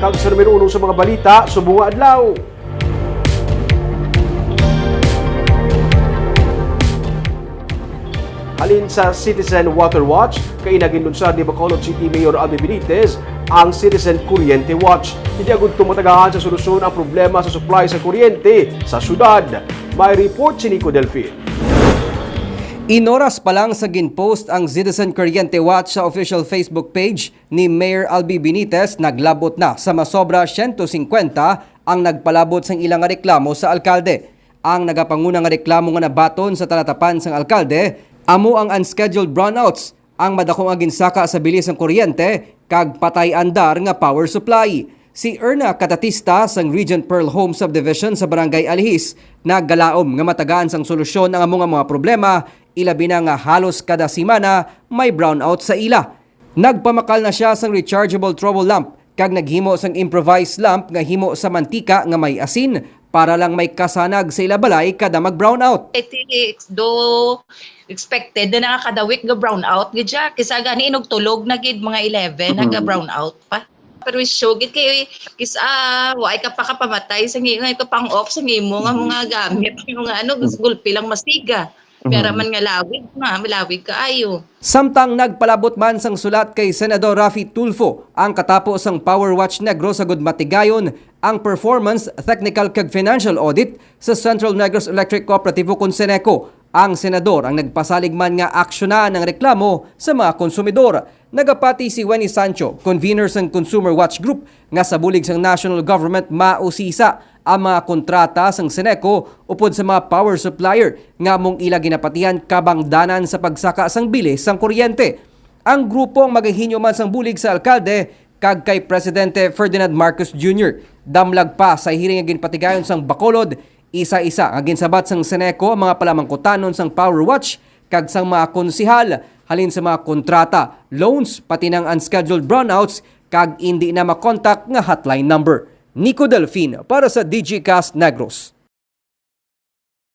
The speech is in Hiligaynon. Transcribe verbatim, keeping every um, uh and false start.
Kag sa numero uno sa mga balita subong nga adlaw. Halin sa Citizen Water Watch, kaina ginlunsad ni Bacolod City Mayor Albi Benitez ang Citizen Kuryente Watch. Hindi agud tumatagaan sa solusyon ang problema sa supply sa kuryente sa syudad. May report si Nico Delfin. Inoras pa lang sa ginpost ang Citizen Kuryente Watch sa official Facebook page ni Mayor Albi Benitez, naglabot na sa masobra siyento singkwenta ang nagpalabot sang ila nga reklamo sa alkalde. Ang nagapanguna nga reklamo nga nabaton sa talatapan sang alkalde amo ang unscheduled brownouts, ang madako nga ginsaka sa bili sang kuryente, kag patay andar nga power supply. Si Erna Katatista sang Regent Pearl Home Subdivision sa Barangay Alihis nagalaom nga matagaan sang solusyon ang amo nga mga problema, ilabi na nga halos kada semana may brownout sa ila. Nagpamakal na siya sang rechargeable trouble lamp kag naghimo sang improvised lamp nga himo sa mantika nga may asin para lang may kasanag sa ila balay kada mag-brownout. It is do expected na nga kada week ga brownout gid siya. Kisa gani inugtulog na gid mga eleven, mm, naga brownout pa. Pero sure gid kay kisa wa ay ka pakapamatay sa ngi-, nga ka pang-off sa nimo nga mga gamit, yung ano, gulpi lang masiga. Pero man nga lawig, ma-, malawig kaayo. Samtang nagpalabot man sang sulat kay Senador Raffy Tulfo ang katapo sang Power Watch Negros agud matigayon ang performance, technical kag financial audit sa Central Negros Electric Cooperative ukon Ceneco. Ang senador ang nagpasalig man nga aksyonan ang reklamo sa mga konsumidor. Nagapati si Wenny Sancho, convener sang Consumer Watch Group, nga sa bulig sang national government mausisa ang mga kontrata sang Ceneco upod sa mga power supplier nga among ila ginapatihan kabangdanan sa pagsaka sang bilis sang kuryente. Ang grupo ang magahinyo man sang bulig sa alkalde kag kay Presidente Ferdinand Marcos Junior. Damlag pa sa hearing nga ginpatigayon sang Bacolod, isa-isa nga ginsabat sang Ceneco ang mga palamangkutanon sang Power Watch kag sang mga konsehal halin sa mga kontrata, loans, pati nang unscheduled brownouts kag indi na makontak nga hotline number. Nico Delfin para sa Digicast Negros.